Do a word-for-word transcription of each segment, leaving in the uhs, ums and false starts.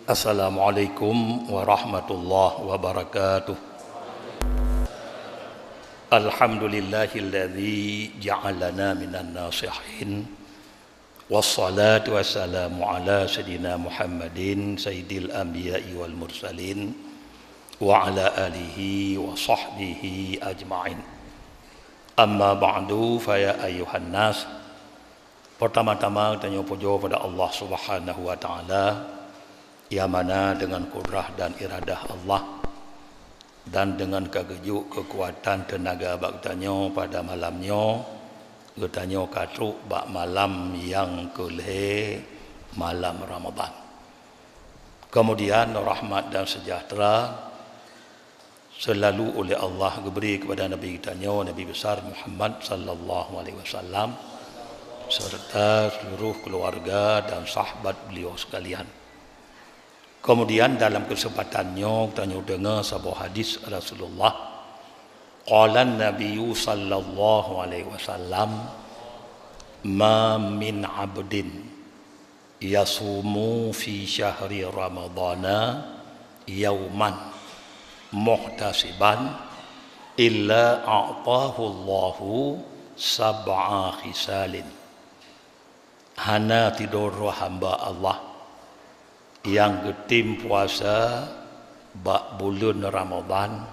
Assalamualaikum warahmatullahi wabarakatuh. Alhamdulillahilladzi ja'alana minan nasihin. Wassalatu wassalamu ala sayyidina Muhammadin sayyidil anbiya'i wal mursalin wa ala alihi wa sahbihi ajma'in. Amma ba'du, fa ya ayyuhan nas. Pertama-tama tanyoe pujoe pada Allah Subhanahu wa Ta'ala, nyang mana dengan kudrah dan iradah Allah dan dengan ka geujok keukuatan teunaga bak geutanyoe pada malam nyoe, geutanyoe ka trok bak malam nyang keu lhée, malam Ramadhan. Kemudian rahmat dan sejahtera selalu oleh Allah geubri kepada Nabi geutanyoe, Nabi besar Muhammad sallallahu alaihi wasallam, serta seluruh keluarga dan sahabat beliau sekalian. Kemudian dalam kesempatan nyoe tanyoe deungoe saboh hadis Rasulullah. Qala Nabiyyu sallallahu alaihi wasallam, "Ma min 'abdin yasumu fi syahri ramadhana yauman muhtasiban illa a'tahu Allahu sab'a khisalin." Hana tidroe hamba Allah nyang geutem puasa bak buleuen Ramadhan,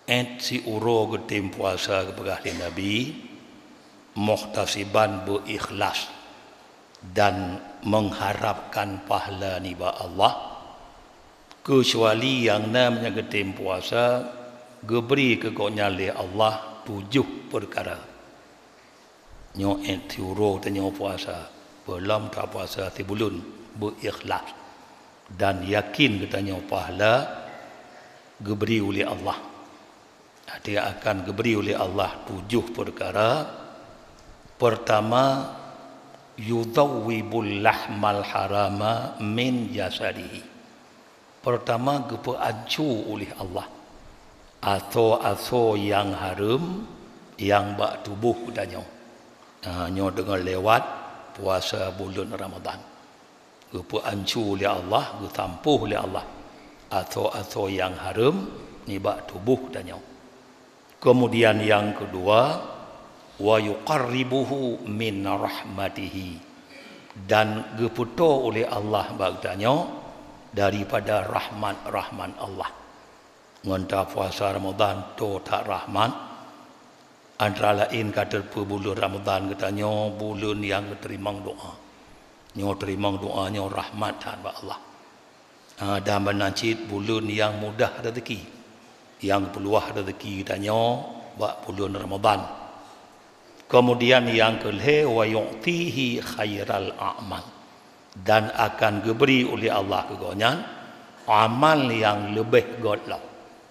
'et siuroe geutem puasa geupeugah lé Nabi, muhtasiban beu ikhlas dan mengharapkan pahala nibak Allah, keucuali nyang na meunyoe geutem puasa geubri keu gobnyan lé Allah tujoh peukara. Nyoe 'et siuroe tanyoe puasa, peulom tapuasa sibuleuen beu ikhlas dan yakin geutanyoe pahala geubri ulé Allah. Até akan geubri ulé Allah tujoh peukara. Pertama, yudhawwibul lahmal harama min jasadihi. Pertama, geupeuancu ulih Allah asoe-asoe nyang hareuem nyang bak tuboh geutanyoe. Ha, nyoe deungon lewat puasa buleuen Ramadhan. Geupeuancu lé Allah, geusampôh lé Allah asoe-asoe nyang hareuem nibak tuboh geutanyoe. Keumudian nyang keudua, wa yuqarribuhu min rahmatihi, dan geupeutoe uleh Allah bak geutanyoe daripada rahmat-rahmat Allah. Ngon tapuasa Ramadhan toe that rahmat, antara laén ka teupeu buleuen Ramadhan geutanyoe buleuen nyang geuteurimong doá. Nyoe teurimong doá nyoe rahmat that bak Allah. Ah, dan meunan cit buleuen nyang mudah rezeki, nyang peuluwah rezeki geutanyoe bak buleuen Ramadhan. Keumudian nyang keulhée, wa yu'tihi khairal a'mal, dan akan geubri uleh Allah keu gobnyan amal nyang leubeh göt lom.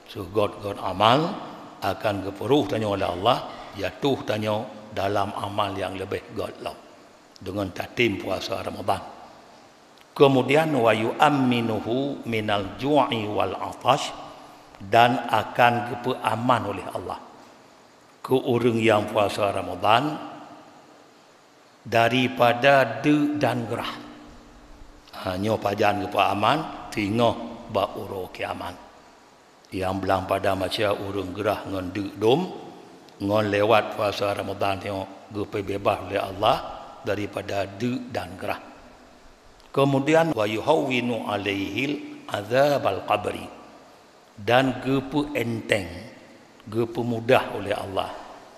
Seugöt-göt amal akan geupeuroh tanyoe lé Allah, jatoh tanyoe dalam amal nyang leubeh göt lom deungon tatem puasa Ramadhan. Keumudian, wa yu'amminuhu minal ju'i wal 'atash, dan akan geupeuaman uleh Allah keu ureuëng nyang puasa Ramadhan daripada deuk dan grah. Ha, nyoe pajan geupeuaman, teungoh bak uroe kiamat. Nyang blang pada macam ureuëng grah ngon deuk dom, ngon lewat puasa Ramadhan nyoe geupeubeubaih lé Allah daripada deuk dan grah. Keumudian, wa yuhawwinu 'alaihil 'adzabal qabri, dan geupeuenteng, geupeumudah uleh Allah,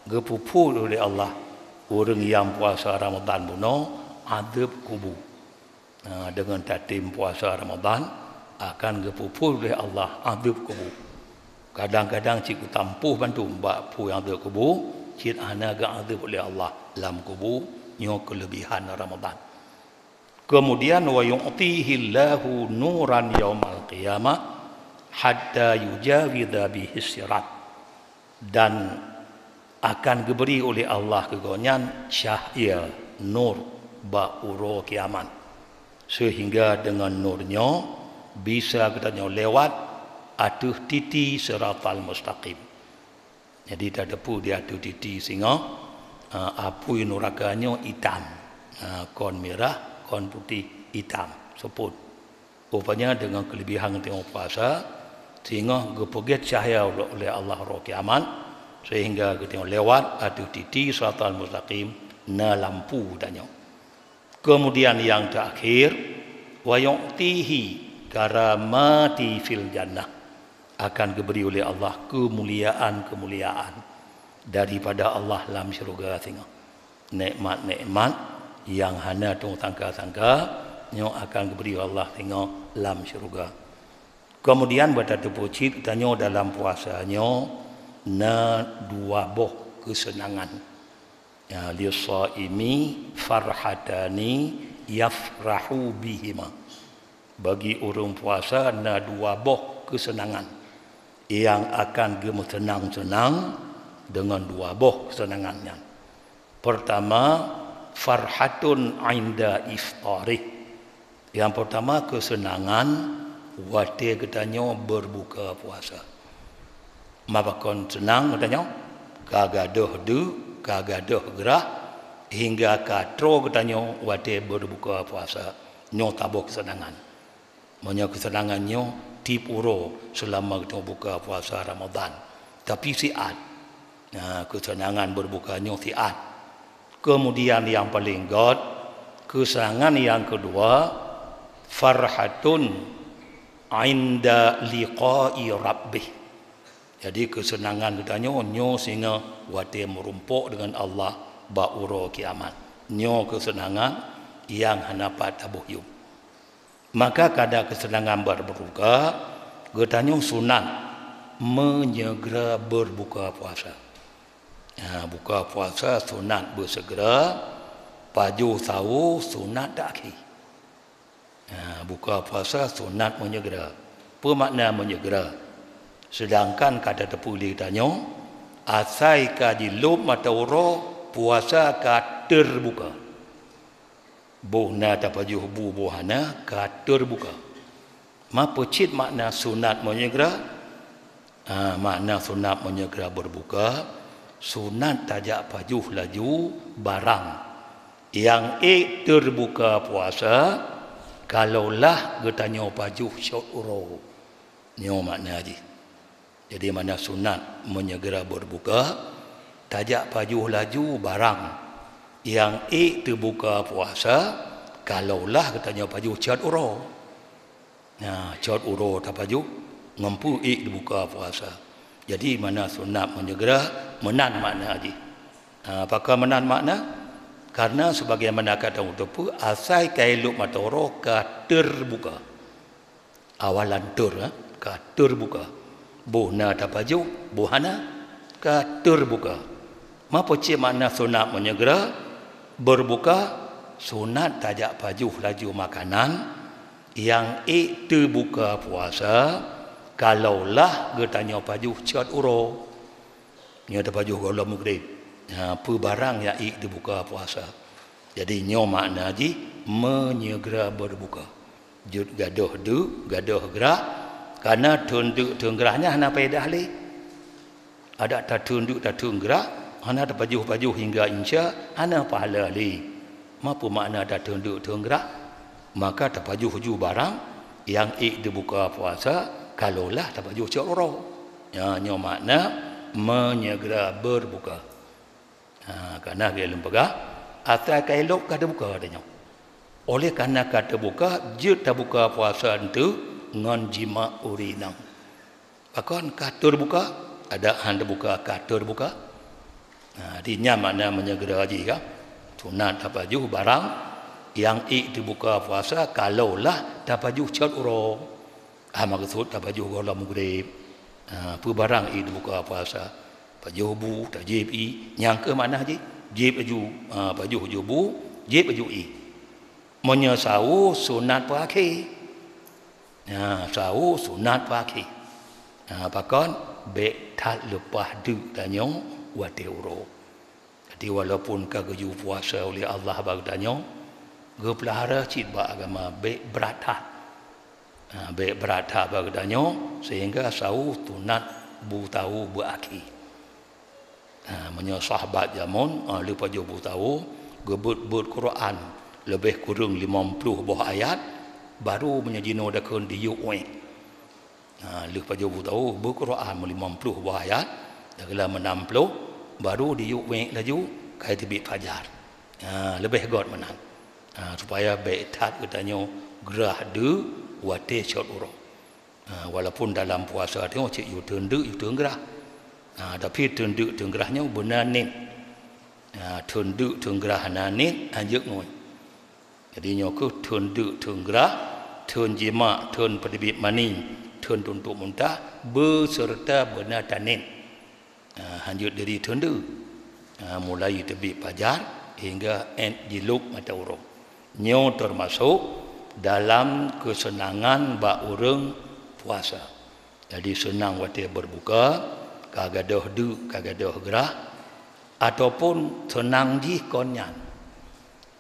geupeuphon uleh Allah ureuëng nyang puasa Ramadhan bunoe azeub kubu. Nah, deungon tatem puasa Ramadhan akan geupeuphon uleh Allah azeub kubu. Kadang-kadang cit geutampôh bandum bak phon azeub kubu, cit hana geuazeub uleh Allah lam kubu, nyoe keuleubihan Ramadhan. Keumudian, wa yu'tihillahu nuran yaumal qiyamah hatta yujawiza bihis sirat. Dan akan geubri uleh Allah keu gobnyan cahya, nur, bak uroe kiamat, seuhingga deungon nur nyoe bisa geutanyoe lewat ateueh titi Siratal Mustaqim. Jadi tateupeue di ateueh titi singoh, eh, apui nuraka nyoe itam. Eh, kon mirah, kon putéh, itam, seupôt. Rupanya deungon keulebihan geutanyoe puasa, singoh geupeugét cahya ulée Allah Roh Kiamat, sehingga geutanyoe lewat ateueh titi Siratal Mustaqim na lampu geutanyoe. Keumudian nyang teuakhir, "Wa yu'tihi karamati fil jannah," akan geubri ulée Allah keumuliaan-keumuliaan daripada Allah lam syeuruga singoh. Nikmat-nikmat nyang hana teuh sangka-sangka nyoe akan geubri Allah singoh lam syeuruga. Keumudian bak tateupeue cit tanyoe dalam puasa nyoe na dua boh keuseunangan. Ya, "Lis-shaimi farhatani yafrahu bihima." Bagi ureuëng puasa na dua boh keuseunangan nyang akan geumeuseunang-seunang deungon dua boh keuseunangan nyan. Peurtama, farhatun 'inda iftarih. Nyang peurtama, keuseunangan watée geutanyoe beureubuka puasa. Ma pakon seunang geutanyoe, ka gadôh deuk, ka gadôh grah, hingga ka troh geutanyoe watée beureubuka puasa. Nyoe saboh keuseunangan. Meunyoe keuseunangan nyoe tieb uroe seulama geutanyoe buka puasa Ramadhan, tapi siat. Nah, keuseunangan beureubuka nyoe siat. Keumudian nyang paleng gét, keuseunangan nyang keudua, farhatun 'inda liqa'i rabbih. Jadi keuseunangan geutanyoe nyoe singoh watée meurumpok deungon Allah bak uroe kiamat. Nyoe keuseunangan nyang hana pat taboh yuem. Maka kada keuseunangan beureubuka, geutanyoe sunat meunyeugera beureubuka puasa. Ha, buka puasa sunat beuseugeura, pajoh sawo sunat taakhé. Ha, buka puasa sunat meunyeugera. Peue makna meunyeugera? Seudangkan ka tateupeue lé tanyoe, asai ka jilôb mata uroe, puasa ka teureubuka. Boh na tapajoh bu, boh hana, ka teureubuka. Ma peue cit makna sunat meunyeugera? Ah, makna sunat meunyeugera beureubuka, sunat tajak pajoh laju barang nyang ék teureubuka puasa, kalaulah geutanyoe pajoh cot uroe. Nyoe makna jih. Jadi, makna sunat meunyeugera beureubuka, tajak pajoh laju barang nyang ék teubuka puasa, kalaulah geutanyoe pajoh cot uroe. Nah, cot uroe tapajoh, ngon peue ék teubuka puasa. Jadi, makna sunat meunyeugera meunan makna jih. Ha, pakon meunan makna? Karena sebagaimana ka tanyoe teupeue, asai ka ilôb mata uroe ka teureubuka. Awalan teur, eh, ka teureubuka. Boh na tapajoh, boh hana, ka teureubuka. Ma peue cit makna sunat meunyeugera beureubuka? Sunat tajak pajoh laju makanan nyang ék teubuka puasa, kalaulah geutanyoe pajoh cot uroe. Nyoe tapajoh gohlom meugreb. Ha, peue barang nyang ék teubuka puasa. Jadi, nyoe makna jih meunyeugera beureubuka. Jeuet gadôh deuk, gadôh grah, kana theun deuk theun grah nyan hana paedah lé. Adak tatheun deuk tatheun grah, hana tapajoh-pajoh hingga insya, hana pahala lé. Ma peue makna tatheun deuk theun grah? Maka tapajoh ju barang nyang ék teubuka puasa, kalaulah tapajoh cot uroe. Nyan nyoe makna meunyeugera beureubuka. Ha, kana lagée lôn peugah, asai ka ilôb ka teubuka tanyoe. Oleh karena ka teubuka, jeuet tabuka puasa eunteuk ngon jimak ureueng inong. Pakon ka teureubuka? Adak han teubuka ka teureubuka. Nah, di nyan makna meunyeugera jih ka. Sunat tapajoh barang nyang ék teubuka puasa kalaulah tapajoh cot uroe. Ah, meukeusut tapajoh gohlom meugreb. Ah, peue barang ék teubuka puasa? Pajoh bu, tajieb ié. Nyang keuh makna jih, jieb laju, ah, pajoh ju bu, jieb laju ié. Meunyoe sawo sunat peuakhé. Nah, sawo sunat peuakhé. Nah, pakon? Bék that leupah deuk tanyoe watée uroe. Jadi, walaupun ka geuyue puasa oleh Allah bak geutanyoe, geupeulahara cit bak agama bék brat that. Nah, bék brat that bak geutanyoe, sehingga sawo sunat bu sawo beuakhé. Ha, meunyoe sahabat jameun, ha, lheueh pajoh beusawo, geubeuet-beuet Quran leubeh kureueng limong ploh boh ayat, baru meunyoe jinoe dakheun diyueb wék. Ha, lheueh pajoh beusawo, beuet Quran meulimong ploh boh ayat, dakheun meunam ploh, baru diyueb wék laju, ka teubiet fajar. Ha, leubeh göt meunan. Ha, supaya bék that geutanyoe grah deuk watée cot uroe. Ha, walaupun dalam puasa tanyoe cit yue teun deuk, yue teun grah. Ha, tapi teun deuk, teun grah nyoe beuna niet. Ha, teun deuk, teun grah hana niet, hanjeuet ngon. Jadi nyoe kheueh teun deuk, teun grah, teun jimak, teun peuteubiet mani, teun tuntok muntah, beuseureuta beuna taniet. Ha, hanjeuet diri teun deuk. Ha, mulai teubiet fajar hingga 'et jilôb mata uroe. Nyoe teumasok dalam keuseunangan bak ureuëng puasa. Jadi seunang watée beureubuka, ka gadôh deuk, ka gadôh grah, ataupun seunang jih kon nyan,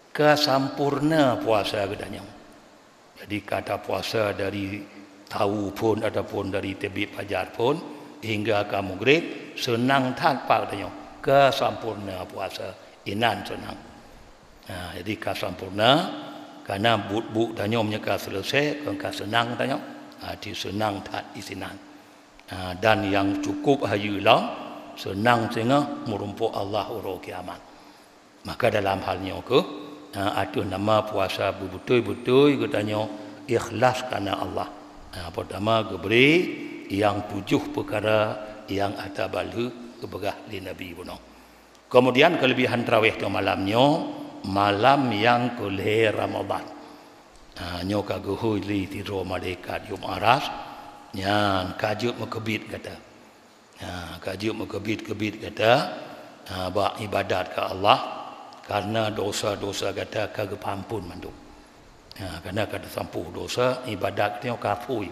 ka sampoereuna puasa geutanyoe. Jadi ka tapuasa dari tawoe phon ataupun dari teubiet fajar phon hingga ka meugreb, seunang that pat geutanyoe, ka sampoereuna puasa, inan seunang. Ha, jadi ka sampoereuna, kareuna buet-buet tanyoe meunyoe ka seuleusoe, kon ka seunang tanyoe, ha, di seunang that isinan. Ha, dan nyang cukup hayeue lom, seunang singoh meurumpok Allah uroe kiamat. Maka dalam hal nyoe kheueh, ha, ateueh nama puasa beubeutôi-beutôi geutanyoe ikhlas kareuna Allah. Ha, peurtama geubri nyang tujoh peukara nyang ata balheueh geupeugah lé Nabi bunoe. Keumudian keuleubihan tarawih nyoe malam nyoe, malam nyang keulhèe Ramadhan. Ha, nyoe ka geuhôi lé sidroe malaikat yum aras, nyan ka jeuet meukeubiet gata. Ha, ka jeuet meukeubiet-keubiet gata, ha, bak ibadat keu Allah, kareuna dosa-dosa gata ka geupeuampon mandum. Ha, kareuna ka teusampôh dosa, ibadat geutanyoe ka phôi.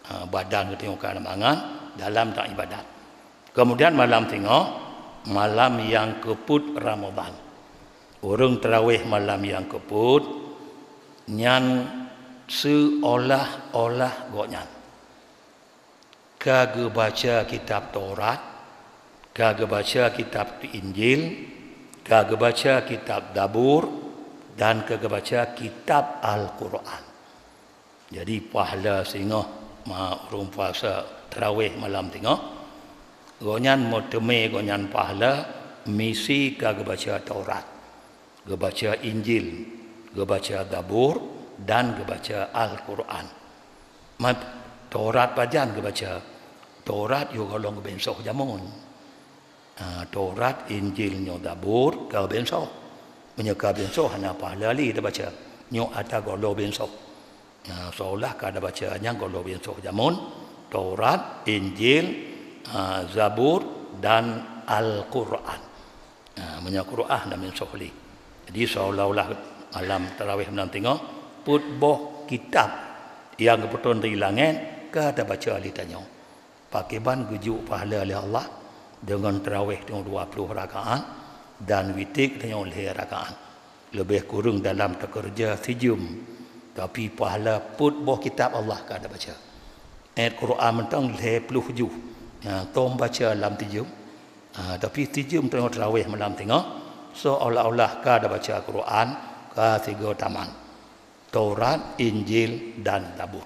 Ha, badan geutanyoe ka mangat dalam that ibadat. Keumudian malam singoh, malam nyang keupeuet Ramadhan. Ureuëng tarawih malam nyang keupeuet, nyan seuolah-olah gobnyan ka geubaca kitab Taurat, ka geubaca kitab Injil, ka geubaca kitab Zabur, dan ka geubaca kitab Al-Quran. Jadi, pahala singoh ma-, ureuëng puasa tarawih malam singoh, gobnyan meuteumé gobnyan pahala misi ka geubaca Taurat, geubaca Injil, geubaca Zabur, dan geubaca Al-Quran. Mat-, Taurat pajan geubaca? Taurat yoh gohlom geubeuet soh jameun. Ha, Taurat, Injil nyoe Zabur ka geubeuet soh. Meunyoe ka geubeuet soh, hana pahala lé tabaca. Nyoe ata gohlom geubeuet soh. Ha, seolah ka tabaca nyang gohlom geubeuet soh jameun, Taurat, Injil, ha, Zabur, dan Al-Quran. Ha, meunyoe Quran na min soh lé. Jadi, seolah-olah malam tarawih malam singoh, peuet boh kitab nyang geupeutrön dari langét ka tabaca lé tanyoe. Pakriban geujok pahala lé Allah deungon tarawih tanyoe dua ploh rakaat dan witir tanyoe lhèe rakaat. Leubeh kureueng dalam takeureuja sijeuem, tapi pahala peuet boh kitab Allah ka tabaca. Ayat Quran mantong lhèe ploh juh. Ha, tom baca lam sijeuem. Ha, tapi sijeuem teungoh tarawih malam singoh, seolah-olah ka tabaca Quran, ka sigoe tamat. Taurat, Injil, dan Zabur.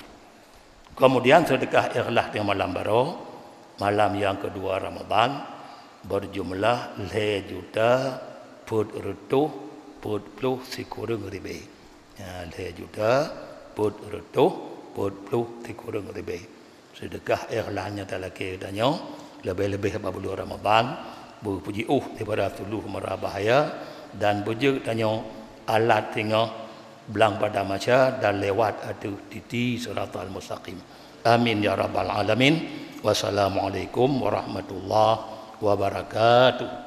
Keumudian seudeukah ikhlas di malam baroe, malam nyang keudua Ramadhan, beujumlah lhèe juta peuet reutôh peuet ploh sikureueng ribèe. Ya, lhèe juta peuet reutôh peuet ploh sikureueng ribèe. Seudeukah ikhlas nyang talakèe tanyoe, leubeh-leubeh bak buleuen Ramadhan, beupeujiôh daripada siluweue mara bahaya, dan beujeuet tanyoe alat singoh blang pada maca dan lewat ateueh titi siratal mustaqim. Amin ya rabbal alamin. Wassalamualaikum warahmatullahi wabarakatuh.